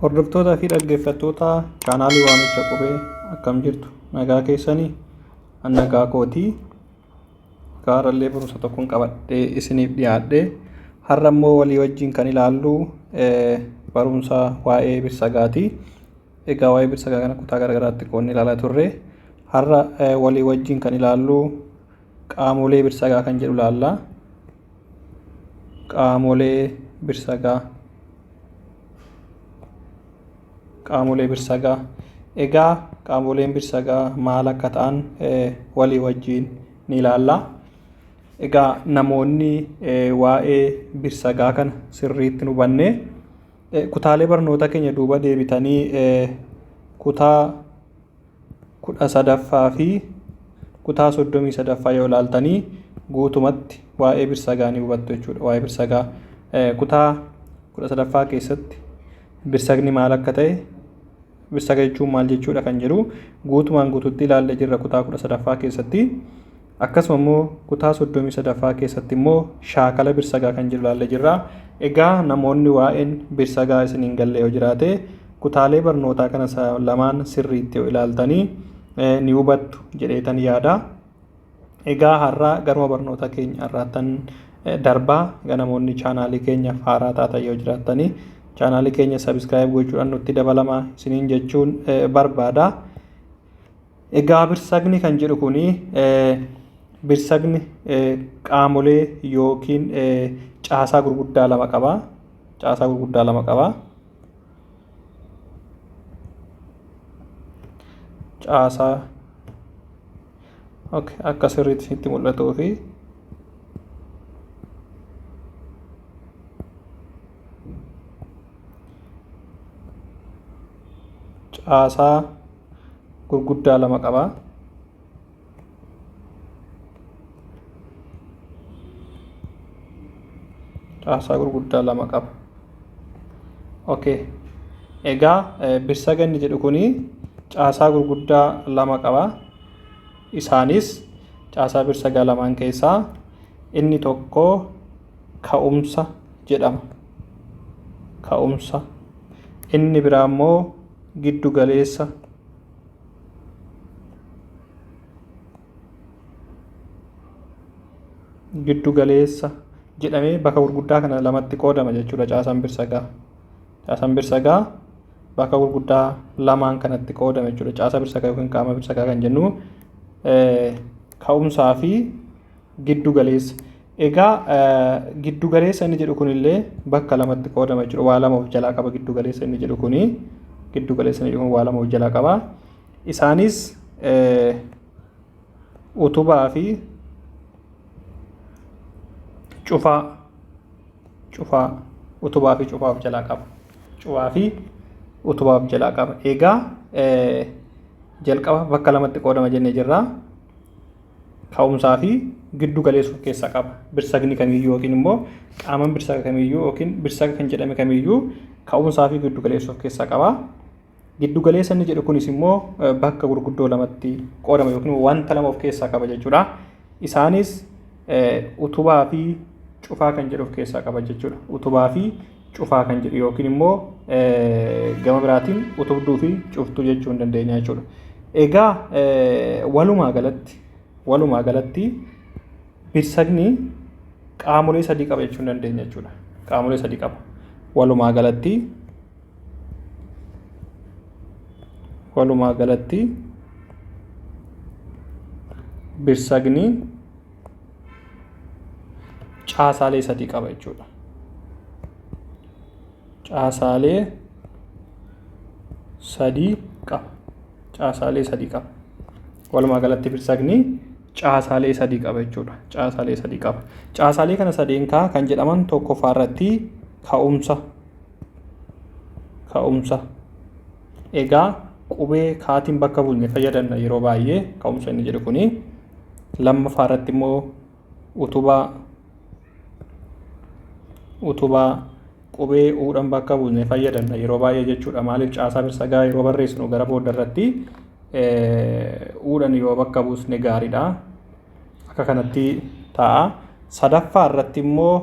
Hordoftoota fi dhaggeeffattoota chaanaalii Waamicha Qubee akkam jirtu? Nagaa keessanii? An nagaa kooti. Gaarallee barumsa tokkoon qabadhee isiniif dhiyaadhe. Har'a immoo walii wajjin kan ilaallu barumsa waa'ee birsagaati. Egaa waa'ee birsagaa kana kutaa garaagaraatti qoodnee ilaalaa turre. Har'a walii wajjin kan ilaallu qaamolee birsagaa kan jedhu ilaalla. Qaamolee birsagaa. Qaamolee birsagaa. Egaa qaamoleen birsagaa maal akka ta'an walii wajjin ni ilaalla. Egaa namoonni waa'ee birsagaa kana sirriitti hin hubanne kutaalee barnoota keenya duuba deebitanii kutaa 13ffaa fi kutaa 33ffaa yoo ilaaltanii guutumatti waa'ee birsagaa ni hubattu jechuudha. Waa'ee birsagaa kutaa 13ffaa keessatti birsagni maal akka ta'e birsaga jechuun maal jechuudha kan jedhu guutumaan guututti ilaalle jirra kutaa 13ffaa keessatti. Akkasuma immoo kutaa 33ffaa keessatti immoo shaakala birsagaa kan jedhu ilaalle jirra. Egaa namoonni waa'een birsagaa isin hin galle yoo jiraate kutaalee barnootaa kana lamaan sirriitti yoo ilaaltanii ni hubattu jedheetan yaada. Egaa har'a garuma barnoota keenya har'aattan darbaa. Egaa namoonni chaanaalii keenyaaf haaraa taatan yoo jiraattanii chaanaalii keenya sabiskiraayib gochuudhaan nutti dabalamaa isiniin jechuun barbaada. Egaa birsagni kan jedhu kuni birsagni qaamolee yookiin caasaa gurguddaa lama qaba. Caasaa gurguddaa lama qaba. Caasaa okay, akka sirriitti isinitti mul'atuu fi caasaa gurguddaa lama qaba. Caasaa gurguddaa lama qaba. Okay. Egaa birsaga inni jedhu kuni caasaa gurguddaa lama qaba. Isaanis caasaa birsagaa lamaan keessaa inni tokko ka'umsa jedhama. Ka'umsa. Inni biraa immoo giddu galeessa. Giddu galeessa jedhamee bakka gurguddaa kana lamatti qoodama jechuudha caasaan birsagaa. Caasaan birsagaa bakka gurguddaa lamaan kanatti qoodama jechuudha. Caasaa birsagaa yookiin qaama birsagaa kan jennu ka'umsaa fi giddu galeessa. Egaa giddu galeessa inni jedhu kunillee bakka lamatti qoodama jechuudha. Waa lama of jalaa qaba giddu galeessa inni jedhu kuni. Giddu galeessa inni jedhu kun waa lama of jalaa qaba. Isaanis utubaa fi cufaa cufaa utubaa fi cufaa of jalaa qaba. Cufaa fi utubaa of jalaa qaba. Egaa jalqaba bakka lamatti qoodama jennee jirra. Ka'umsaa fi giddu galeessa of keessaa qaba. Birsagni kamiyyuu yookiin immoo qaaman birsaga kamiyyuu yookiin birsaga kan jedhame kamiyyuu ka'umsaa fi giddu galeessa of keessaa qaba. Giddu galeessa inni jedhu kunis immoo bakka gurguddoo lamatti qoodama yookiin wanta lama of keessaa qaba jechuudha. Isaanis utubaa fi cufaa kan jedhu of keessaa qaba jechuudha. Utubaa fi cufaa kan jedhu yookiin immoo gama biraatiin utubduu fi cuftuu jechuu hin dandeenya jechuudha. Egaa walumaa galatti walumaa galatti birsagni qaamolee sadii qaba jechuu hin dandeenya jechuudha. Qaamolee sadii qaba. Walumaa galatti walumaa galatti birsagni caasaalee sadii qaba jechuudha. Caasaalee sadii qaba. Caasaalee sadii qaba. Walumaa galatti birsagni caasaalee sadii qaba jechuudha. Caasaalee sadii qaba. Caasaalee kana sadeen kaa kan jedhaman tokkoffaa irratti ka'umsa. Ka'umsa. Egaa qubee kaatiin bakka buusne fayyadamna yeroo baay'ee ka'umsa inni jedhu kuni. Lammaffaa irratti immoo utubaa utubaa qubee uudhan bakka buusne fayyadamna yeroo baay'ee jechuudha. Maaliif caasaa birsagaa yeroo barreessinu gara booda irratti uudhan yoo bakka buusne gaariidha. Akka kanatti ta'a. Sadaffaa irratti immoo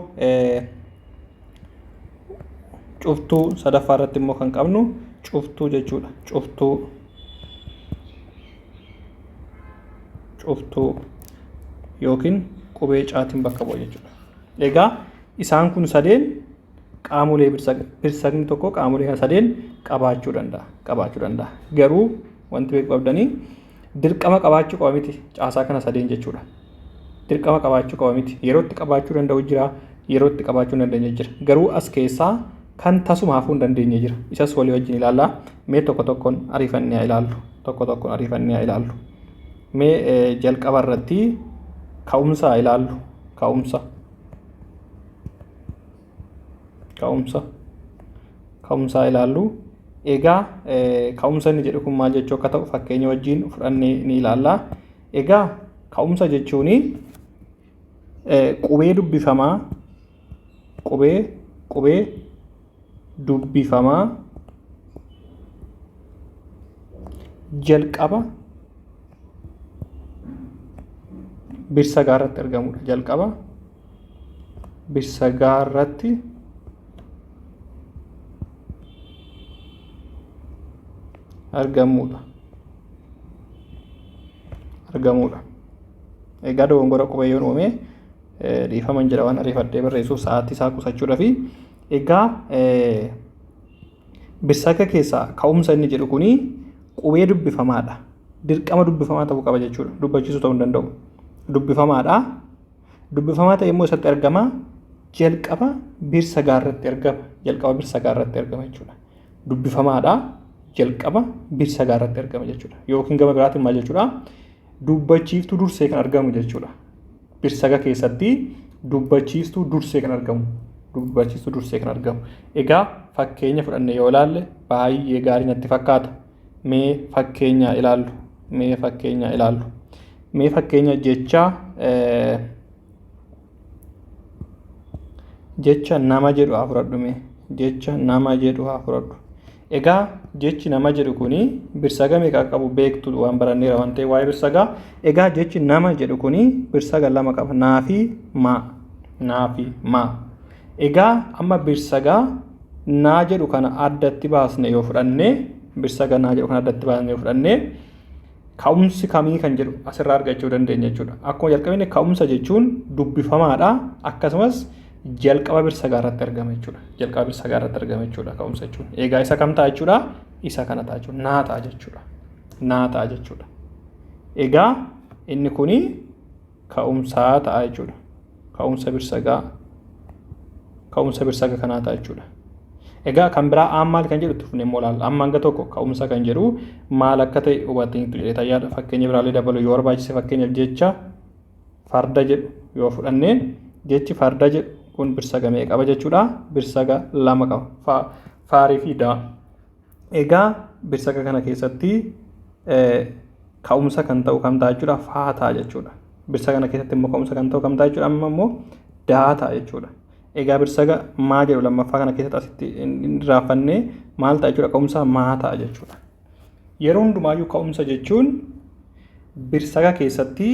Cuftuu sadaffaa irratti immoo kan qabnu cuftuu jechuudha. Cuftuu. Cuftuu yookiin qubee caatiin bakka bu'a jechuudha. Egaa isaan kun sadeen qaamolee birsagni tokko qaamolee kana sadeen qabaachuu danda'a. Qabaachuu danda'a. Garuu wanti beekuu qabdanii dirqama qabaachuu qaba miti caasaa kana sadeen jechuudha. Dirqama qabaachuu qaba miti. Yeroo itti qabaachuu danda'u jira, yeroo itti qabaachuu hin dandeenye jira. Garuu as keessaa kan tasuma hafuu hin dandeenye jira. Isas walii wajjin ilaallaa. Mee tokko tokkoon ariifannee haa ilaallu. Tokko tokkoon ariifannee haa ilaallu. Mee jalqaba irratti ka'umsa haa ilaallu. Ka'umsa. Ka'umsa. Ka'umsa haa ilaallu. Egaa ka'umsa inni jedhu kun maal jechuu akka ta'u fakkeenya wajjin fudhannee ni ilaalla. Egaa ka'umsa jechuun qubee dubbifamaa qubee qubee dubbifamaa jalqaba birsagaa irratti argamudha. Jalqaba birsagaa irratti argamudha. Argamudha. Egaa dogongora qubee yoon uume dhiifaman jedha waan ariifadhee barreessuuf sa'aatii isaa qusachuudhaafi. Egaa birsaga keessaa ka'umsa inni jedhu kuni qubee dubbifamaadha. Dirqama dubbifamaa ta'uu qaba jechuudha. Dubbachiisuu ta'uu hin danda'u. Dubbifamaadha. Dubbifamaa ta'e immoo isatti argama. Jalqaba birsagaa irratti argama. Jalqaba birsagaa irratti argama jechuudha. Dubbifamaadha. Jalqaba birsagaa irratti argama jechuudha. Yookiin gama biraatiin maal jechuudha? Dubbachiiftuu dursee kan argamu jechuudha. Birsaga keessatti dubbachiistuu dursee kan argamu. Dubbachiistuu dursee kan argamu. Egaa fakkeenya fudhannee yoo ilaalle baay'ee gaarii natti fakkaata. Mee fakkeenya ilaallu. Mee fakkeenya ilaallu. Mee fakkeenya jecha jecha nama jedhu haa fudhadhu mee. Jecha nama jedhu haa fudhadhu. Egaa jechi nama jedhu kuni birsaga meeqa akka qabu beektu waan baranneera waan ta'eef waa'ee birsagaa. Egaa jechi nama jedhu kuni birsaga lama qaba. Naa fi maa. Naa fi maa. Egaa amma birsaga naa jedhu kana addatti baasne yoo fudhanne birsaga naa jedhu kana addatti baasne yoo fudhanne ka'umsi kamii kan jedhu asirraa argachuu dandeenya jechuudha. Akkuma jalqabne ka'umsa jechuun dubbifamaadha. Akkasumas jalqaba birsagaa irratti argama jechuudha. Jalqaba birsagaa irratti argama jechuudha ka'umsa jechuun. Egaa isa kam ta'a jechuudha? Isa kana ta'a jechuudha. Naa ta'a jechuudha. Naa ta'a jechuudha. Egaa inni kuni ka'umsaa ta'a jechuudha. Ka'umsa birsagaa ka'umsa birsaga kanaa ta'a jechuudha. Egaa kan biraa aan maal kan jedhu itti fufnee immoo ilaalla. Amma hanga tokko ka'umsa kan jedhu maal akka ta'e hubattaniittu jedhee tayyaadha. Fakkeenya biraallee dabaluu yoo barbaachise fakkeenyaaf jecha farda jedhu yoo fudhanne jechi farda jedhu kun birsaga meeqa qaba jechuudha? Birsaga lama qaba. Faarii fi daa. Egaa birsaga kana keessatti ka'umsa kan ta'u kam ta'a jechuudha? Faa ta'a jechuudha. Birsaga kana keessatti immoo ka'umsa kan ta'u kam ta'a jechuudha? Amma immoo daa ta'a jechuudha. Egaa birsaga maa jedhu lammaffaa kana keessatti asitti raafannee maal ta'a jechuudha? Ka'umsa maa ta'a jechuudha. Yeroo hundumaayyuu ka'umsa jechuun birsaga keessatti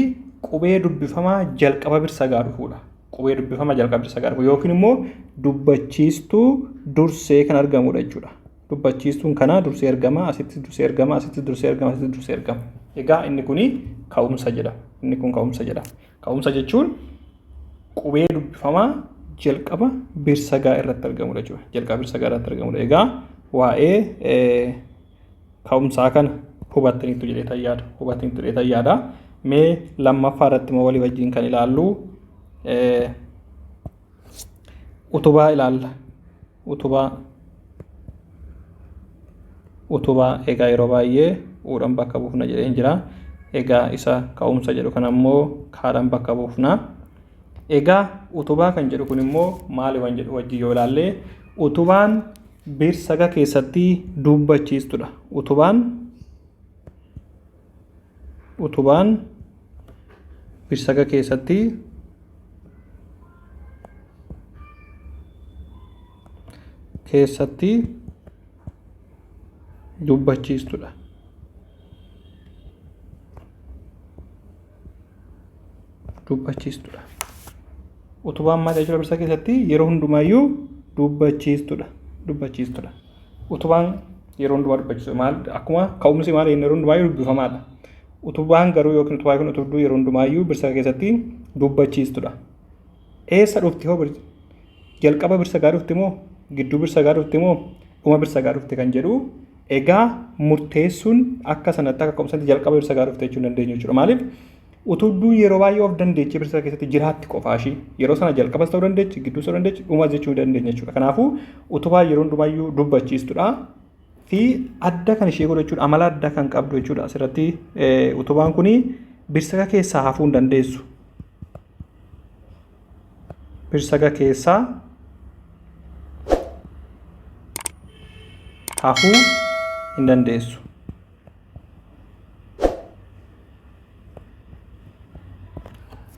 qubee dubbifamaa jalqaba birsagaa dhufuudha. Qubee dubbifamaa jalqaba birsagaa dhufu yookiin immoo dubbachiistuu dursee kan argamudha jechuudha. Dubbachiistuun kanaa dursee argama, asitti dursee argama, asitti dursee argama, asitti dursee argama. Egaa inni kuni ka'umsa jedhama. Inni kun ka'umsa jedhama. Ka'umsa jechuun qubee dubbifamaa jalqaba birsagaa irratti argamudha jechuudha. Jalqaba birsagaa irratti argamudha. Egaa waa'ee ka'umsaa kana hubattaniittu jedhee yaada. Hubattaniittu jedhee yaada. Mee lammaffaa irratti immoo walii wajjin kan ilaallu utubaa ilaalla. Utubaa utubaa egaa yeroo baay'ee uudhaan bakka buufna jedheen jira. Egaa isa ka'umsa jedhu kana immoo kaadhaan bakka buufna. Egaa utubaa kan jedhu kun immoo maali waan jedhu wajjin yoo ilaalle utubaan birsaga keessatti dubbachiistudha. Utubaan utubaan birsaga keessatti keessatti dubbachiistudha. Dubbachiistudha. Utubaan maal jechuudha birsa keessatti yeroo hundumaayyuu dubbachiistudha. dubbachiistudha. Utubaan yeroo hundumaa dubbachiisu maal akkuma ka'umsi maal yeroo hundumaayyuu dubbifamaadha. Utubaan garuu yookiin utubaa yookiin utubduu yeroo hundumaayyuu birsaga keessatti dubbachiistudha. Eessa dhufti hoo jalqaba birsagaa dhufti moo gidduu birsagaa dhufti moo dhuma birsagaa dhufti kan jedhu egaa murteessuun akka sanatti akka ka'umsatti jalqaba birsagaa dhufte jechuu hin dandeenyu jechuudha. Maaliif utubduun yeroo baay'ee of dandeechee birsaga keessatti jiraatti qofaa ishii yeroo sana jalqabas ta'uu dandeechi gidduus ta'uu dandeechi dhumas jechuu hin dandeenya jechuudha. Kanaafuu utubaa yeroo hundumaayyuu dubbachiistudha. Fi adda kan ishee godhu jechuudha amala adda kan qabdu jechuudha asirratti utubaan kuni birsaga keessaa hafuu hin dandeessu. Birsaga keessaa hafuu hin dandeessu.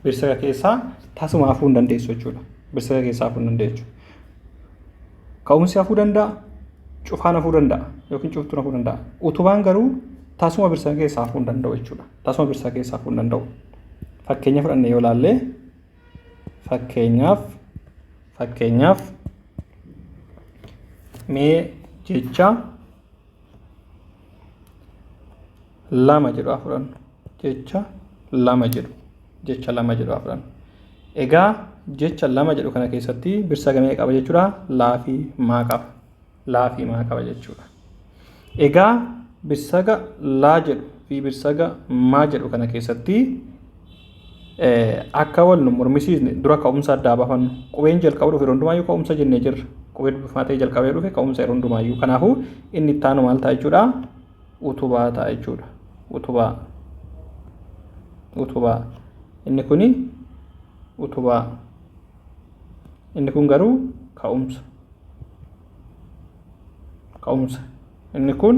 Birsaga keessaa tasuma hafuu hin dandeessu jechuudha. Birsaga keessaa hafuu hin dandeessu. Ka'umsi hafuu danda'a, cufaan hafuu danda'a yookiin cuftuun hafuu danda'a. Utubaan garuu tasuma birsaga keessaa hafuu hin danda'u jechuudha. Tasuma birsaga keessaa hafuu hin danda'u. Fakkeenya fudhannee yoo ilaalle fakkeenyaaf mee jecha lama jedhu haa fudhannu. Jecha lama jedhu. Jecha lama jedhu haa fudhannu. Egaa jecha lama jedhu kana keessatti birsaga meeqa qaba jechuudha? Laa fi maa qaba. Laa fi maa qaba jechuudha. Egaa birsaga laa jedhu fi birsaga maa jedhu kana keessatti akka wal nu mormisiisne dura ka'umsa addaa baafannu. Qubeen jalqaba dhufe yeroo hundumaayyuu ka'umsa jennee jirra. Qubee dubbifamaa ta'e jalqabee dhufe ka'umsa yeroo hundumaayyuu. Kanaafuu inni itti aanu maal ta'a jechuudha? Utubaa ta'a jechuudha. Utubaa. Utubaa. Inni kuni utubaa. Inni kun garuu ka'umsa. Ka'umsa. Inni kun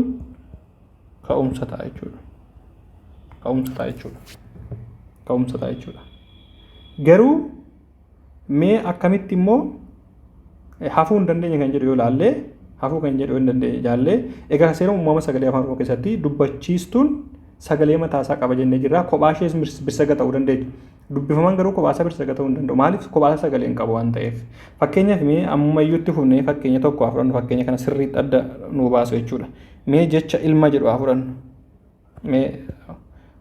ka'umsa ta'a jechuudha. Ka'umsa ta'a jechuudha. Ka'umsa ta'a jechuudha. Garuu mee akkamitti immoo hafuu hin dandeenye kan jedhu yoo ilaalle hafuu kan jedhu hin dandeenye ilaalle egaa seera uumama sagalee afaan Oromoo keessatti dubbachiistuun sagalee mataa isaa qaba jennee jirra. Kophaa ishees birsaga ta'uu dandeechi. Dubbifamaan garuu kophaa isaa birsaga ta'uu hin danda'u. Maaliif kophaa isaa sagalee hin qabu waan ta'eef. Fakkeenyaaf mee ammayyuutti fufnee fakkeenya tokko haa fudhannu fakkeenya kana sirriitti adda nuu baasu jechuudha. Mee jecha ilma jedhu haa fudhannu. Mee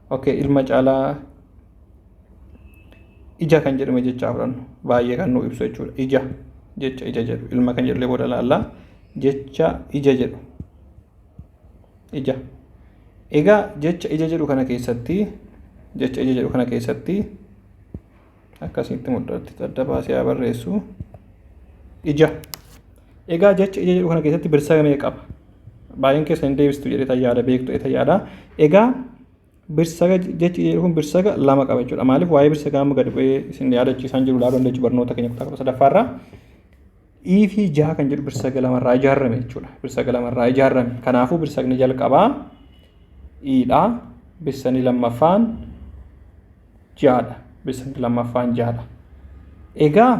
okay ilma caalaa ija kan jedhume jecha haa fudhannu. Baay'ee kan nuu ibsu jechuudha. Ija jecha ija jedhu ilma kan jedhullee booda ilaalla. Jecha ija jedhu. Ija. Egaa jecha ija jedhu kana keessatti jecha ija jedhu kana keessatti akkasitti mul'atti adda baasee haa barreessu. Ija. Egaa jecha ija jedhu kana keessatti birsaga meeqa qaba? Baay'een keessan hin deebistu jedhee yaada beektu jedhee yaada. Egaa birsaga jechi ija jedhu kun birsaga lama qaba jechuudha. Maaliif waa'ee birsagaa amma gadi bu'ee isin yaadachiisaan jiru ilaaluu dandeechu barnoota keenya kutaa 13ffaarraa. I fi jaha kan jedhu birsaga lamarraa ijaarame jechuudha. Birsaga lamarraa ijaarame. Kanaafuu birsagni jalqabaa i'dha. Birsagni lammaffaan ja'adha. Birsagni lammaffaan ja'adha. Egaa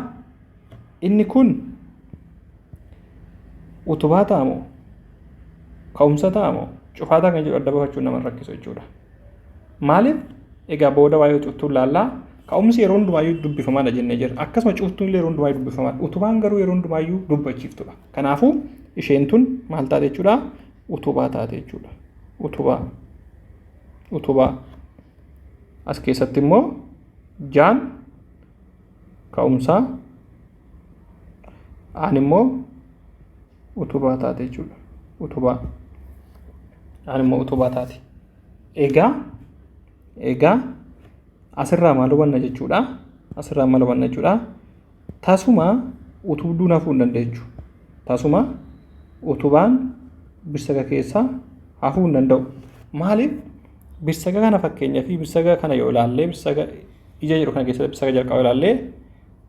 inni kun utubaa ta'a moo ka'umsa ta'a moo cufaa ta'a kan jedhu adda baafachuun nama rakkisu jechuudha. Maaliif egaa booda waa'ee cuftuu ilaallaa ka'umsi yeroo hundumaayyuu dubbifamaadha jennee jirra. Akkasuma cuftuun illee yeroo hundumaayyuu dubbifamaadha. Utubaan garuu yeroo hundumaayyuu dubbachiiftudha. Kanaafuu isheen tun maal taate jechuudha? Utubaa taate jechuudha. Utubaa. Utubaa. As keessatti immoo jaan ka'umsaa aan immoo utubaa taate jechuudha. Utubaa. Aan immoo utubaa taate. Egaa asirraa maal hubanna jechuudha? Asirraa maal hubanna jechuudha? Tasuma utubduun hafuu hin dandeechu. Tasuma utubaan birsaga keessaa hafuu hin danda'u. Maaliif? Birsaga kana fakkeenyaa fi birsaga kana yoo ilaalle birsaga ija jedhu kana keessatti birsaga jalqaba ilaalle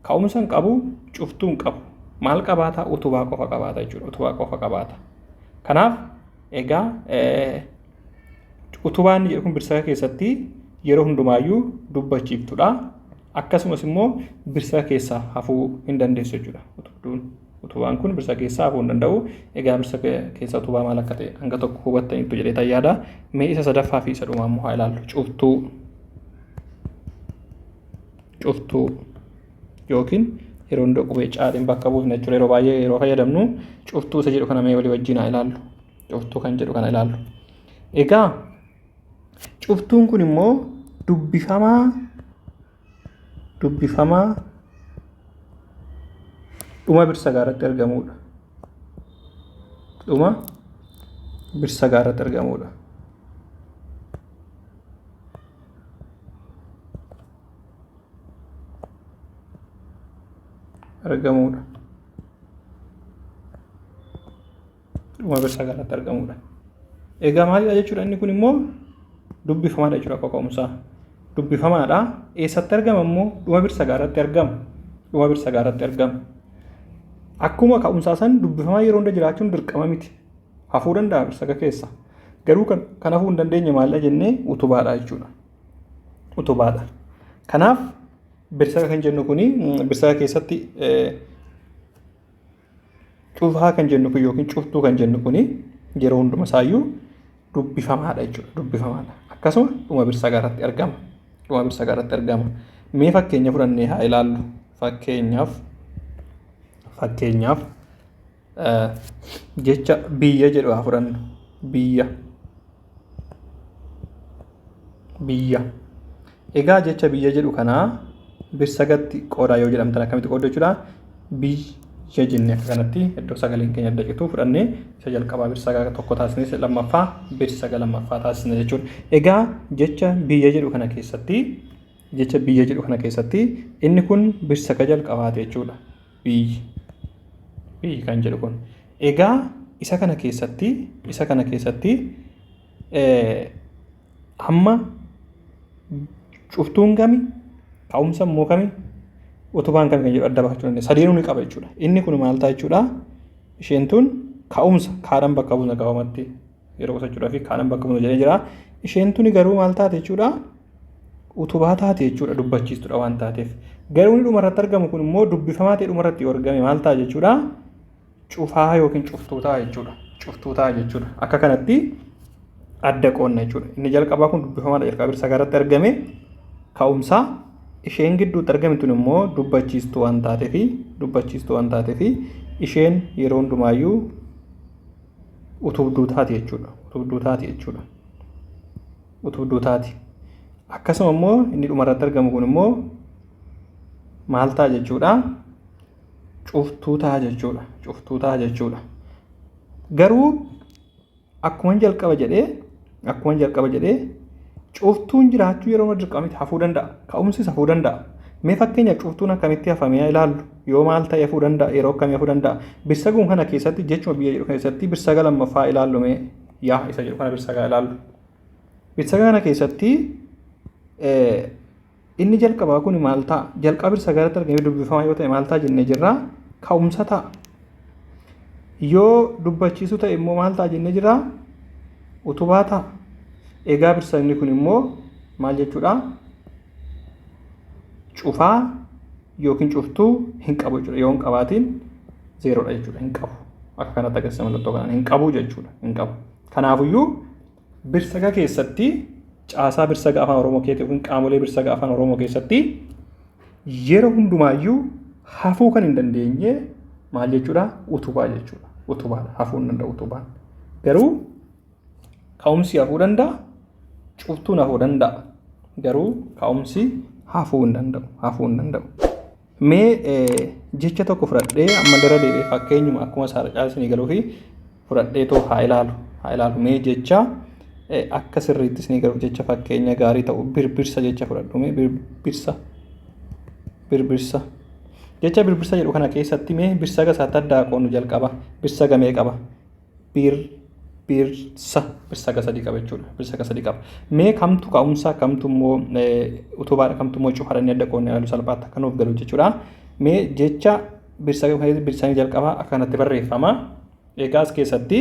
ka'umsa hin qabu, cuftuu hin qabu. Maal qabaata? Utubaa qofa qabaata jechuudha. Utubaa qofa qabaata. Kanaaf egaa utubaan jedhu kun birsaga keessatti yeroo hundumaayyuu dubbachiiftudha. Akkasumas immoo birsaga keessaa hafuu hin dandeessu jechuudha. Utubduun utubaan kun birsaga keessaa hafuu hin danda'u. Egaa birsaga keessaa utubaa maal akka ta'e hanga tokko hubattaniittu jedhee yaada. Mee isa sadaffaa fi isa dhumaa immoo haa ilaallu. Cuftuu. Cuftuu yookiin Yeroo hunda qubee caatiin bakka buufna jechuudha. Yeroo baay'ee yeroo fayyadamnu cuftuu isa jedhu kana mee walii wajjin haa ilaallu. Cuftuu kan jedhu kana ilaallu. Egaa cuftuun kun immoo dubbifamaa dhuma birsagaa irratti argamudha. Dhuma birsagaa irratti argamudha. Argamudha. Dhuma birsagaa irratti argamudha. Egaa maalidha jechuudha inni kun immoo dubbifamaadha jechuudha akka ka'umsaa. Dubbifamaadha. Eessatti argama immoo dhuma birsagaa irratti argama. Dhuma birsagaa irratti argama. Akkuma ka'umsaa san dubbifamaa yeroo hunda jiraachuun dirqama miti. Hafuu danda'a birsaga keessa. Garuu kan hafuu hin dandeenye maalidha jennee utubaadha jechuudha. Utubaadha. Kanaaf birsaga kan jennu kuni birsaga keessatti cufaa kan jennu kun yookiin cuftuu kan jennu kuni yeroo hunduma isaayyuu dubbifamaadha jechuudha. Dubbifamaadha. Akkasuma dhuma birsagaa irratti argama. Dhuma birsagaa irratti argama. Mee fakkeenya fudhannee haa ilaallu. Fakkeenyaaf jecha biyya jedhu haa fudhannu. Biyya. Biyya. Egaa jecha biyya jedhu kanaa birsagatti qoodaa yoo jedhamtan akkamitti qooddu jechuudha. Biyya jennee akka kanatti iddoo sagaleen keenya adda citu fudhannee isa jalqabaa birsaga tokko taasisnee isa lammaffaa birsaga lammaffaa taasisna jechuudha. Egaa jecha biyya jedhu kana keessatti jecha biyya jedhu kana keessatti inni kun birsaga jalqabaati jechuudha. Biyyi. Biyyi kan jedhu kun. Egaa isa kana keessatti hamma cuftuun kami, ka'umsa immoo kami, utubaan kami kan jedhu adda baafachuu dandeenya. Sadeenuu ni qaba jechuudha. Inni kun maal ta'a jechuudha? Isheen tun ka'umsa kaadhaan bakka buusna qabamatti yeroo qusachuudhaa fi kaadhaan bakka buusna jedhee jira. Isheen tuni garuu maal taate jechuudha? Utubaa taate jechuudha, dubbachiistudha waan taateef. Garuu inni dhumarratti argamu kun immoo dubbifamaa ta'e dhumarratti yoo argame maal ta'a jechuudha? Cufaa yookiin cuftuu ta'a jechuudha. Cuftuu ta'a jechuudha. Akka kanatti adda qoonna jechuudha. Inni jalqabaa kun dubbifamaadha, jalqaba birsagaa irratti argame ka'umsaa. Isheen gidduutti argame tun immoo dubbachiistuu waan taateefi isheen yeroo hundumaayyuu utubduu taati jechuudha. Utubduu taati jechuudha. Utubduu taati. Akkasuma immoo inni dhumarratti argamu kun immoo maal ta'a jechuudha? Cuftuu ta'a jechuudha. Cuftuu ta'a jechuudha. Garuu akkuma jalqaba jedhee cuftuun jiraachuu yeroo dirqama miti, hafuu danda'a. Ka'umsis hafuu danda'a. Mee fakkeenyaaf cuftuun akkamitti hafamee ilaallu? Yoo maal ta'e hafuu danda'a? Yeroo akkamii hafuu danda'a? Birsaguun kana keessatti, jechuma biyya jedhu keessatti birsaga lammaffaa ilaallu. Mee yaa isa jedhu kana birsagaa ilaallu. Birsaga kana keessatti inni jalqabaa kun maal ta'a? Jalqaba birsagaa irratti argamee dubbifamaa yoo ta'e maal ta'a jennee jirra? Ka'umsa ta'a. Yoo dubbachiisuu ta'e immoo maal ta'a jennee jirra? Utubaa ta'a. Egaa birsagni kun immoo maal jechuudha? Cufaa yookiin cuftuu hin qabu jechuudha. Yoo hin qabaatiin zeeroodha jechuudha. Hin qabu. Akka kanatti agarsiisa mallattoo kanaan hin qabu jechuudha. Hin qabu. Kanaafuyyuu birsaga keessatti, caasaa birsaga Afaan Oromoo keessatti yookiin qaamolee birsaga Afaan Oromoo keessatti yeroo hundumaayyuu hafuu kan hin dandeenye maal jechuudha? Utubaa jechuudha. Utubaadha. Hafuu hin danda'u utubaan. Garuu ka'umsi hafuu danda'a. Cuftuun hafuu danda'a. Garuu ka'umsi hafuu hin danda'u. Hafuu hin danda'u. Mee jecha tokko fudhadhee amma irra deebi'ee fakkeenyuma akkuma isaa caalsanii galuu fi fudhadhee too haa ilaalu. Haa ilaalu. Mee jecha akka sirriitti isinii galuuf jecha fakkeenya gaarii ta'u birbirsa jecha fudhadhu. Mee birbirsa. Birbirsa. Jecha birbirsa jedhu kana keessatti mee birsaga isaatti addaa qoonnu jalqaba. Birsaga mee qaba? Birbirsa, birsaga sadii qaba jechuudha. Birsaga sadii qaba. Mee kamtu ka'umsa, kamtu immoo utubaadha, kamtu immoo cufaadha inni adda qoonnee ilaalu salphaatti akka nuuf galu jechuudha. Mee jecha birsaga birsagni jalqabaa akka kanatti barreeffama. Egaa as keessatti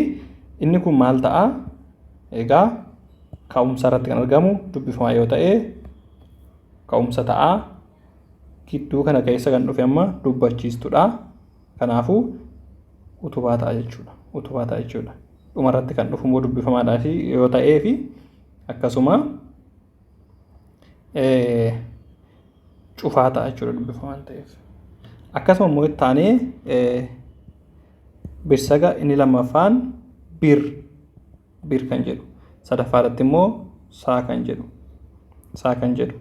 inni kun maal ta'a? Egaa ka'umsa irratti kan argamu dubbifamaa yoo ta'e ka'umsa ta'a. Gidduu kana keessa kan dhufe amma dubbachiistudha. Kanaafuu utubaa ta'a jechuudha. Utubaa ta'a jechuudha. Dhumarratti kan dhufu immoo dubbifamaadhaa fi yoo ta'ee fi akkasuma cufaa ta'a jechuudha dubbifamaan ta'eef. Akkasuma immoo itti aanee birsaga inni lammaffaan bir, bir kan jedhu. Sadaffaa irratti immoo saa kan jedhu, saa kan jedhu.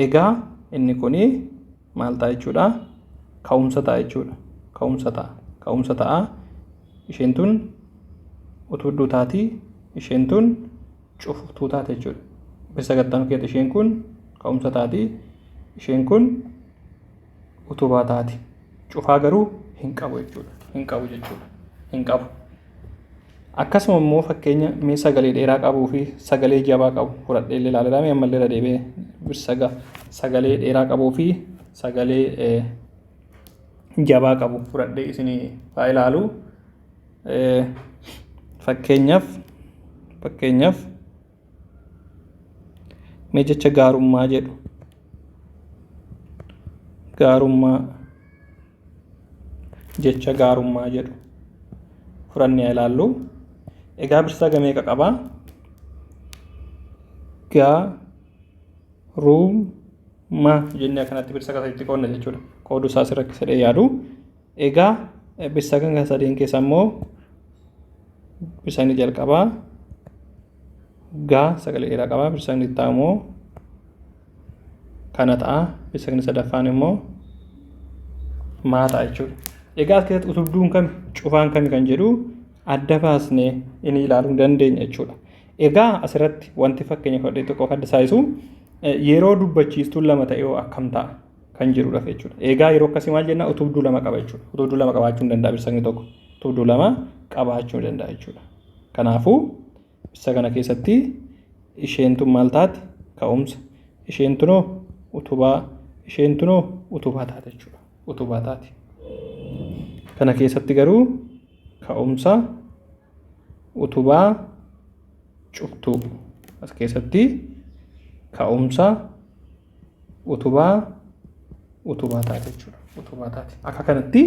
Egaa inni kuni maal ta'a jechuudha? Ka'umsa ta'a jechuudha. Ka'umsa ta'a. Ka'umsa ta'a. Isheen tun utubduu taati. Isheen tun cuftuu taate jechuudha. Birsaga itti aanu keessatti isheen kun ka'umsa taati. Isheen kun utubaa taati. Cufaa garuu hin qabu jechuudha. Hin qabu jechuudha. Hin qabu. Akkasuma immoo fakkeenya mee sagalee dheeraa qabuu fi sagalee jabaa qabu fudhadhee illee ilaaleera. Mee ammallee irra deebi'ee birsaga sagalee dheeraa qabuu fi sagalee jabaa qabu fudhadhee isinii haa ilaalu. Fakkeenyaaf mee jecha gaarummaa jedhu, gaarummaa, jecha gaarummaa jedhu fudhannee haa ilaallu. Egaa birsaga meeqa qabaa? Gaa ruu ma jennee akkanatti birsaga sadiitti qoodna jechuudha. Qooduu isaa asirra rakkisa yaadu. Egaa birsaga kan sadeen keessa immoo birsagni jalqabaa gaa sagalee dheeraa qaba. Birsagni itti aanu immoo kana ta'a. Birsagni sadaffaan immoo maa ta'a jechuudha. Egaa as keessatti utubduun kami, cufaan kami kan jedhu adda baasnee inni ilaaluu dandeenya jechuudha. Egaa asirratti wanti fakkeenya fudhadhee tokko adda taasisu yeroo dubbachiistuun lama ta'e yoo akkam ta'a kan jedhudha jechuudha. Egaa yeroo akkasii maal jenna? Utubduu lama qaba jechuudha. Utubduu lama qabaachuu hin danda'a birsagni tokko. Utubduu lama qabaachuu ni danda'a jechuudha. Kanaafuu birsa kana keessatti isheen tun maal taati? Ka'umsa. Isheen tunoo utubaa. Isheen tunoo utubaa taate jechuudha. Utubaa taati. Kana keessatti garuu ka'umsa, utubaa, cuftuu. As keessatti ka'umsa, utubaa, utubaa taate jechuudha. Utubaa taate. Akka kanatti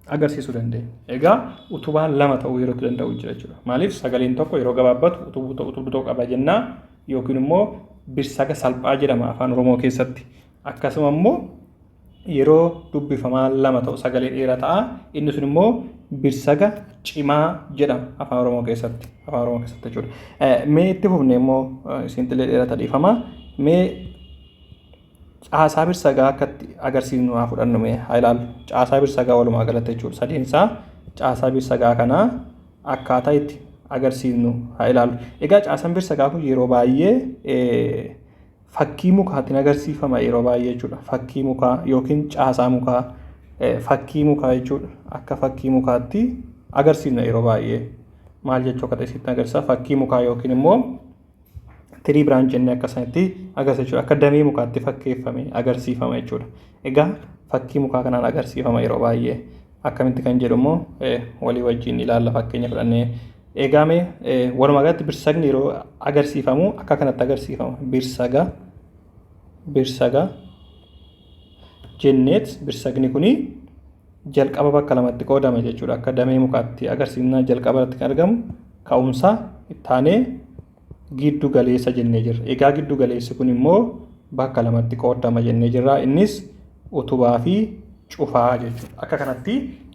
agarsiisuu dandeenya. Egaa utubaan lama ta'uu yeroo danda'u jira jechuudha. Maaliif sagaleen tokko yeroo gabaabbatu utubuu tokko qaba jennaa, yookiin immoo birsaga salphaa jedhama afaan Oromoo keessatti. Akkasuma immoo yeroo dubbifamaa lama ta'u sagalee dheeraa ta'a. Inni sun immoo birsaga cimaa jedhama afaan Oromoo keessatti. Afaan Oromoo keessatti jechuudha. Mee itti fufne immoo isin illee dheerata, dhiifama. Mee caasaa birsagaa akkatti agarsiisnu haa fudhannu, mee haa ilaallu. Caasaa birsagaa walumaa galatti jechuudha. Sadeensaa caasaa birsagaa kanaa akkaataa itti agarsiisnu haa ilaallu. Egaa caasaan birsagaa kun yeroo baay'ee fakkii mukaatiin agarsiifama yeroo baay'ee jechuudha. Fakkii mukaa yookiin caasaa mukaa, fakkii mukaa jechuudha. Akka fakkii mukaatti agarsiisna yeroo baay'ee. Maal jechuu akka ta'e sitti agarsiisa. Fakkii mukaa yookiin immoo tree branch jennee akka sanatti agarsiisa jechuudha. Akka damee mukaatti fakkeeffame agarsiifama jechuudha. Egaa fakkii mukaa kanaan agarsiifama yeroo baay'ee. Akkamitti kan jedhu immoo walii wajjin ilaalla fakkeenya fudhannee. Egaa mee walumaa galatti birsagni yeroo agarsiifamu akka kanatti agarsiifama. Birsaga, birsaga jenneet birsagni kuni jalqaba bakka lamatti qoodama jechuudha. Akka damee mukaatti agarsiifna, jalqaba irratti kan argamu ka'umsa, ittaanee giddu galeessa jennee jirra. Egaa giddu galeessi kun immoo bakka lamatti qoodama jennee jirra. Innis utubaa fi cufaa jechuudha. Akka kanatti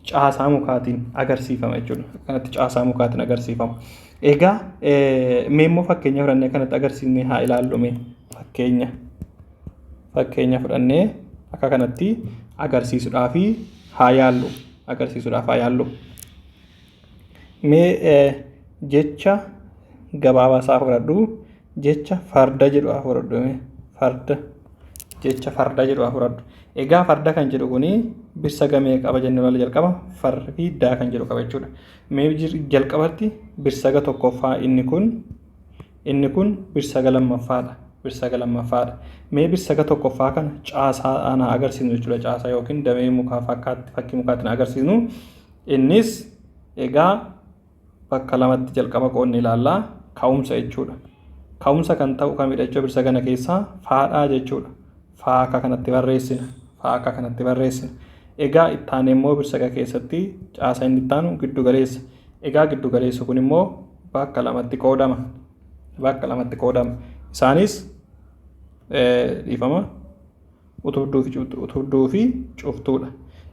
caasaa mukaatiin agarsiifama jechuudha. Akka kanatti caasaa mukaatiin agarsiifama. Egaa mee immoo fakkeenya fudhannee kanatti agarsiifnee haa ilaallu. Mee fakkeenya fudhannee akka kanatti agarsiisuudhaaf haa yaallu. Agarsiisuudhaaf haa yaallu. Mee jecha gabaabaa isaa fudhadhu. Jecha farda jedhu haa fudhadhu. Farda, jecha farda jedhu haa fudhadhu. Egaa farda kan jedhu kuni birsaga meeqa qaba jennee ilaalla jalqaba? Farda fi daa kan jedhu qaba jechuudha. Mee jalqabatti birsaga tokkoffaa inni kun, inni kun birsaga lammaffaadha. Birsaga lammaffaadha. Mee birsaga tokkoffaa kana caasaa haa agarsiisnu jechuudha. Caasaa yookiin damee mukaa fakkaatti, fakkii mukaatiin agarsiisnu. Innis egaa bakka lamatti jalqaba qoodne ilaallaa, ka'umsa jechuudha. Ka'umsa kan ta'u kamidha jechuudha? Birsaga kana keessaa faadhaa jechuudha. Faa akka kanatti barreessina. Faa akka kanatti barreessina. Egaa ittaanee immoo birsaga keessatti caasaa inni ittaanu giddu galeessa. Egaa giddu galeessi kun immoo bakka lamatti qoodama. Bakka lamatti qoodama. Isaanis, dhiifama. Utubduu fi cuftuudha.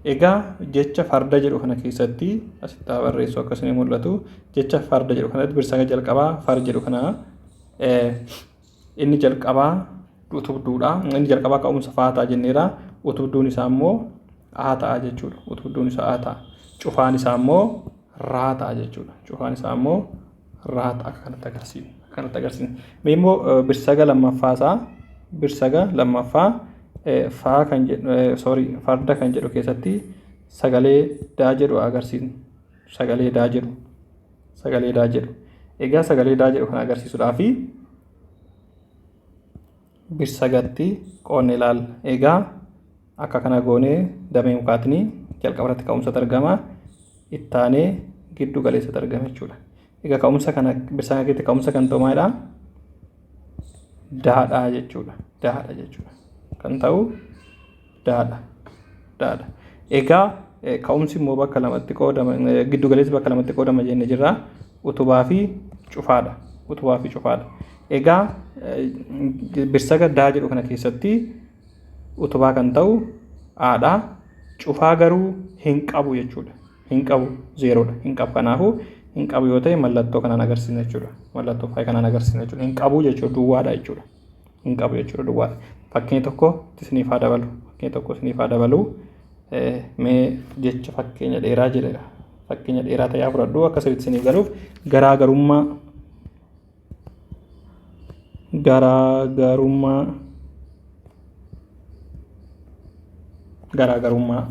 Egaa jecha farda jedhu kana keessatti asitti haa barreessu akka isin mul'atu. Jecha farda jedhu kanatti birsaga jalqabaa far jedhu kana inni jalqabaa utubduudha. Inni jalqabaa ka'umsa faa ta'a jenneera. Utubduun isaa immoo A ta'a jechuudha. Utubduun isaa A ta'a. Cufaan isaa immoo raa ta'a jechuudha. Cufaan isaa immoo raa ta'a akka kanatti agarsiifna. Akka kanatti agarsiifna. Mee immoo birsaga lammaffaa isaa birsaga lammaffaa faa kan jedhu, sorry, farda kan jedhu keessatti sagalee daa jedhu agarsiisna. Sagalee daa jedhu. Sagalee daa jedhu. Egaa sagalee daa jedhu kana agarsiisuudhaaf birsagatti qoodne ilaalla. Egaa akka kana goonee damee mukaatiin jalqaba irratti ka'umsatu argama. Ittaanee giddu galeessatu argama jechuudha. Egaa ka'umsa kana birsaga keessatti ka'umsa kan ta'u maalidha? Daadhaa jechuudha. Daadha jechuudha. Kan ta'u daadha. Daadha. Egaa ka'umsi immoo bakka lamatti qoodama, giddu galeessi bakka lamatti qoodama jennee jirra. Utubaa fi cufaadha. Utubaa fi cufaadha. Egaa birsaga daa jedhu kana keessatti utubaa kan ta'u aadha. Cufaa garuu hin qabu jechuudha. Hin qabu, zeeroodha. Hin qabu. Kanaafuu hin qabu yoo ta'e mallattoo kanaan agarsiisna jechuudha. Mallattoo faaya kanaan agarsiisna jechuudha. Hin qabu jechuudha, duwwaadha jechuudha. Hin qabu jechuudha, duwwaadha. Fakkeenya tokko isiniif haa dabalu. Fakkeenya tokko isiniif haa dabalu. Mee jecha fakkeenya dheeraa jedhedha. Fakkeenya dheeraa ta'ee haa fudhadhu akka sirriitti isiniif galuuf. Garaagarummaa.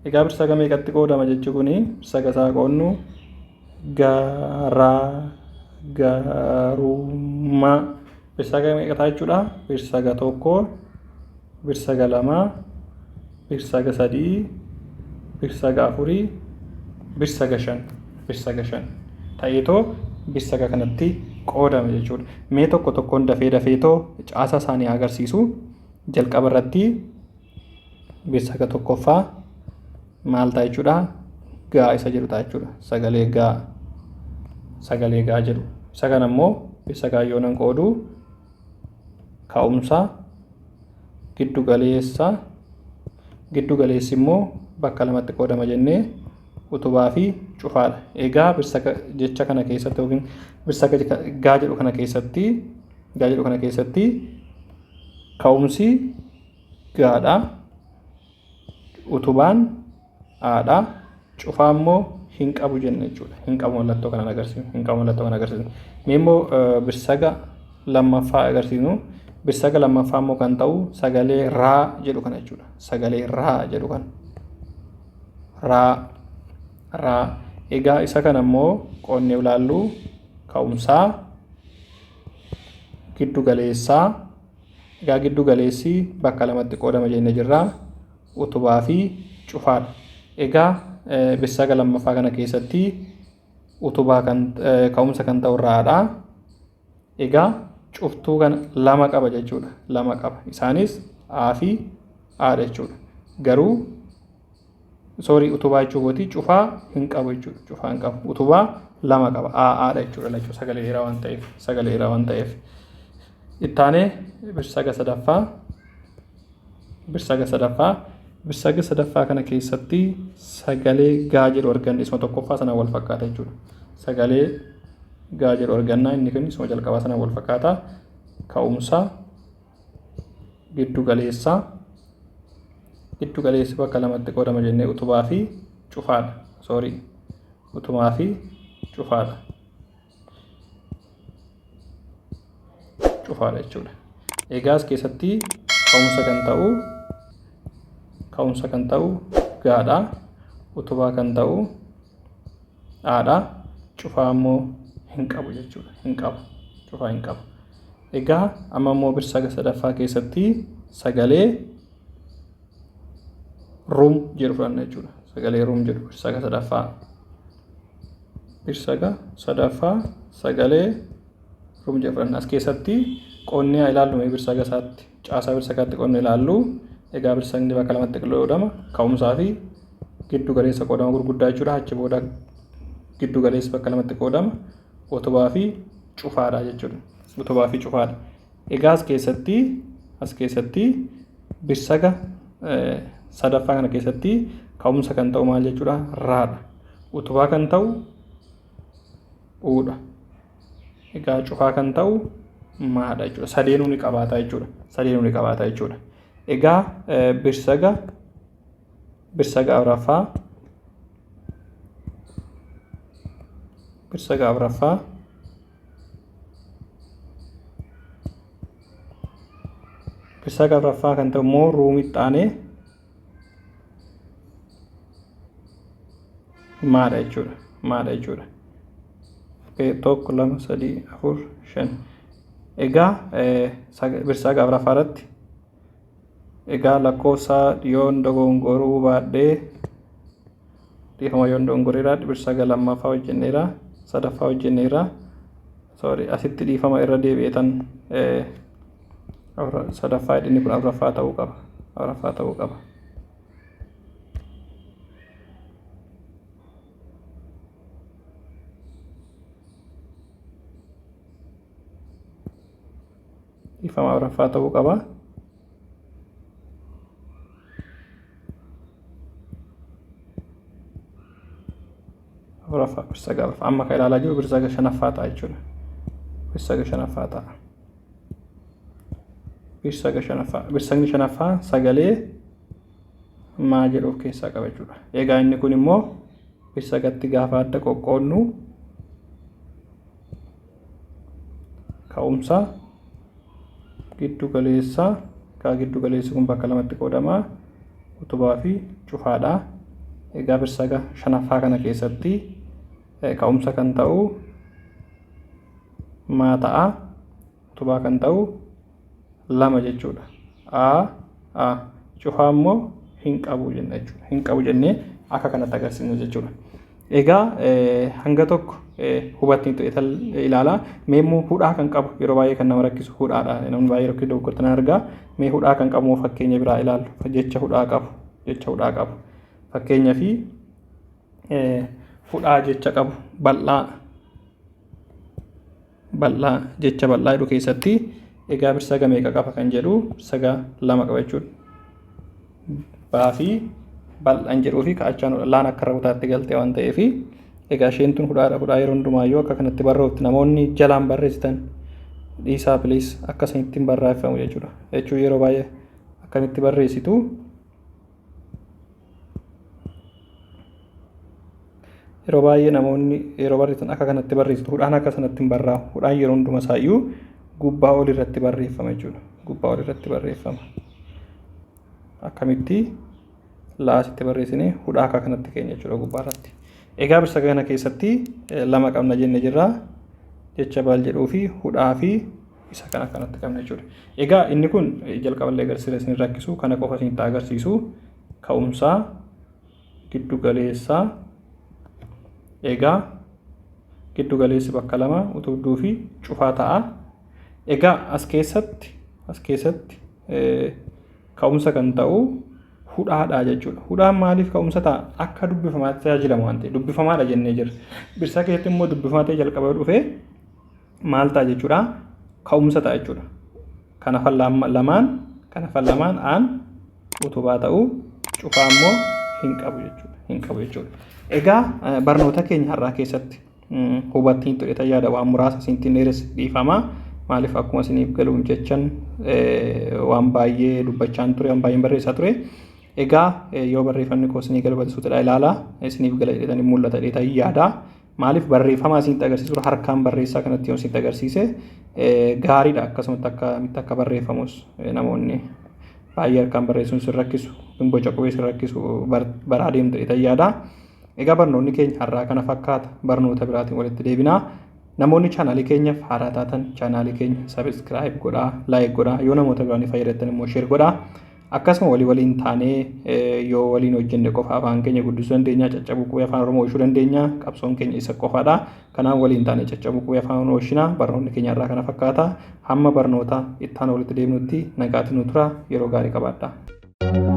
Egaa birsaga meeqatti qoodama jechi kuni? Birsaga isaa qoodnu garaagarummaa. Birsaga meeqa ta'a jechuudha? Birsaga tokko, birsaga lama, birsaga sadii, birsaga afurii, birsaga shan, birsaga shan ta'eetoo birsaga kanatti qoodama jechuudha. Mee tokko tokkoon dafee dafeetoo caasaa isaanii agarsiisu. Jalqaba irratti birsaga tokkoffaa maal ta'a jechuudha? Gaa isa jedhu ta'a jechuudha. Sagalee gaa, sagalee gaa jedhu. Isa kana immoo birsagaa yoo nan qoodu ka'umsa, giddu galeessa, giddu galeessi immoo bakka lamatti qoodama jennee, utubaa fi cufaadha. Egaa birsaga jecha kana keessatti yookiin birsaga gaa jedhu kana keessatti, gaa jedhu kana keessatti ka'umsi gaadha. Utubaan aadha. Cufaa immoo hin qabu jenne jechuudha. Hin qabu, mallattoo kanaan agarsiisnu. Hin qabu, mallattoo kana agarsiisnu. Mee immoo birsaga lammaffaa agarsiisnu. Birsaga lammaffaa immoo kan ta'u sagalee raa jedhu kana jechuudha. Sagalee raa jedhu kana. Raa, raa. Egaa isa kana immoo qoonnee ilaallu ka'umsaa, giddu galeessaa. Egaa giddu galeessi bakka lamatti qoodama jennee jirra. Utubaa fi cufaadha. Egaa birsaga lammaffaa kana keessatti utubaa kan ka'umsa kan ta'u raadha. Egaa cuftuu kana lama qaba jechuudha. Lama qaba. Isaanis A fi A dha jechuudha. Garuu, sorry, utubaa jechuu kooti, cufaa hin qabu jechuudha. Cufaa hin qabu. Utubaa lama qaba. A A dha jechuudha lachuu sagalee dheeraa waan ta'eef. Sagalee dheeraa waan ta'eef. Ittaanee birsaga sadaffaa. Birsaga sadaffaa. Birsaga sadaffaa kana keessatti sagalee gaa jedhu arganne, isuma tokkoffaa sanaan wal fakkaata jechuudha. Sagalee gaa jedhu argannaa, inni kun isuma jalqabaa sanaan wal fakkaata. Ka'umsa, giddu galeessaa, giddu galeessi bakka lamatti qoodama jennee, utubaa fi cufaadha. Sorry, utubaa fi cufaadha. Cufaadha jechuudha. Egaa as keessatti ka'umsa kan ta'u gaadha. Utubaa kan ta'u haadha. Cufaa immoo hin qabu jechuudha. Hin qabu. Cufaa hin qabu. Egaa amma immoo birsaga sadaffaa keessatti sagalee rum jedhu fudhanna jechuudha. Sagalee rum jedhu birsaga sadaffaa. Birsaga sadaffaa sagalee rum jedhu fudhanna. As keessatti qoonnee haa ilaallu mee birsaga isaatti. Caasaa birsagaatti qoonnee ilaallu. Egaa birsagni bakka lamatti qoodama. Ka'umsaa fi giddu galeessa qoodama gurguddaa jechuudha. Achi booda giddu galeessi bakka lamatti qoodama. Utubaa fi cufaadha jechuudha. Utubaa fi cufaadha. Egaa as keessatti Birsaga sadaffaa kana keessatti ka'umsa kan ta'u maal jechuudha? Raadha. Utubaa kan ta'u uudha. Egaa cufaa kan ta'u maadha jechuudha. Sadeenuu ni qabaata jechuudha. Sadeenuu ni qabaata jechuudha. Egaa birsaga afuraffaa, birsaga afuraffaa birsaga afuraffaa kan ta'u immoo ruumixxaanee maadha jechuudha. Maadha jechuudha. 1 2 3 4 5. Egaa birsaga afuraffaa irratti egaa lakkoofsa yoon dogongoruu baadhee dhiifama, yoon dogongoreera. Birsaga lammaffaa hojjenneera, sadaffaa hojjenneera. Sorry, asitti dhiifama, irra deebi'eetan sadaffaa, inni kun afuraffaa ta'uu qaba. Afuraffaa ta'uu qaba. Dhiifama, afuraffaa ta'uu qaba. Afuraffaa, birsaga afuraffaa. Amma kan ilaalaa jiru birsaga shanaffaa ta'a jechuudha. Birsaga shanaffaa ta'a. Birsaga shanaffaa. Birsagni shanaffaa sagalee maa jedhu of keessaa qaba jechuudha. Egaa inni kun immoo birsagatti gaafa adda qoqqoodnu ka'umsa, giddu galeessa. Egaa giddu galeessi kun bakka lamatti qoodama, utubaa fi cufaadha. Egaa birsaga shanaffaa kana keessatti ka'umsa kan ta'u maa ta'a, utubaa kan ta'u lama jechuudha. A A cufaa immoo hin qabu jenna jechuudha. Hin qabu jennee akka kanatti agarsiisna jechuudha. Egaa hanga tokko hubatanii ilaala. Mee immoo hudhaa kan qabu, yeroo baay'ee kan nama rakkisu hudhaadha. Namni baay'ee rakkoo dogoggortan argaa. Mee hudhaa kan qabu fakkeenya biraa ilaallu. Jecha hudhaa qabu. Jecha hudhaa qabu. Fakkeenya fi hudhaa jecha qabu bal'aa. Bal'aa, jecha bal'aa jedhu keessatti egaa birsaga meeqa qaba kan jedhu, birsaga lama qaba jechuudha. Baa fi bal'aan jedhuu fi ka'achaan laan akka raawwataatti galtee waan ta'eef, egaa isheen tun hudhaadha. Hudhaa yeroo hundumaayyuu akka kanatti barroofti. Namoonni jalaan barreessitan dhiisaa please, akka isinitti hin barreeffamu jechuudha. Jechuun yeroo baay'ee akkamitti barreessitu? Yeroo baay'ee namoonni yeroo barreessan akka kanatti barreessitu. Hudhaan akka sanatti hin barraa'u. Hudhaan yeroo hunduma isaayyuu gubbaa ol irratti barreeffama jechuudha. Gubbaa ol irratti barreeffama. Akkamitti laasitti barreessinee hudhaa akka kanatti keenya jechuudha gubbaa irratti. Egaa birsaga kana keessatti lama qabna jenne jirra. Jecha baal jedhuu fi hudhaa fi isa kana kanatti qabna jechuudha. Egaa inni kun jalqaballee agarsiisa isin rakkisu, kana qofa isinitti agarsiisu. Ka'umsaa, giddu galeessaa. Egaa giddu galeessi bakka lama, utubduu fi cufaa ta'a. Egaa as keessatti ka'umsa kan ta'u hudhaadha jechuudha. Hudhaan maaliif ka'umsa ta'a? Akka dubbifamaatti tajaajilama waan ta'eef, dubbifamaadha jennee jirra. Birsaa keessatti immoo dubbifamaa ta'e jalqaba dhufee maal ta'a jechuudha? Ka'umsa ta'a jechuudha. Kan hafan lamaan, kan hafan lamaan aan utubaa ta'uu, cufaa immoo hin qabu jechuudha. Hin qabu jechuudha. Egaa barnoota keenya har'aa keessatti hubattiin ture yaada waan muraasa isinitti dheeresse, dhiifama. Maaliif, akkuma isiniif galuun jechan waan baay'ee dubbachaan ture, waan baay'een barreessaa ture. Egaa yoo barreeffamni koo isinii galu barsiisuudha ilaalaa, isiniif gala jedhanii mul'ata jedhee yaada. Maaliif, barreeffama isinitti agarsiisu harkaan barreessaa kanatti yoo isinitti agarsiise gaariidha. Akkasumatti akkamitti akka barreeffamus namoonni baay'ee harkaan barreessuun sin rakkisu, boca qubee sin rakkisu baraa deemtu jedhee yaada. Egaa barnoonni keenya har'aa kana fakkaata. Barnoota biraatiin walitti deebinaa. Namoonni chaanaalii keenyaaf haaraa taatan chaanaalii keenya subscribe godhaa, like godhaa, yoo namoota biraan fayyadatan immoo share godhaa. Akkasuma walii waliin taanee yoo waliin hojjenne qofa afaan keenya guddisuu dandeenya, caccabuu qubee afaan Oromoo oolchuu dandeenya. Qabsoon keenya isa qofaadha. Kanaaf waliin taanee caccabuu qubee afaan Oromoo oolchina. Barnoonni keenya irraa kana fakkaata. Hamma barnoota itti aanu walitti deemnutti nagaatti nu tura. Yeroo gaarii qabaadhaa.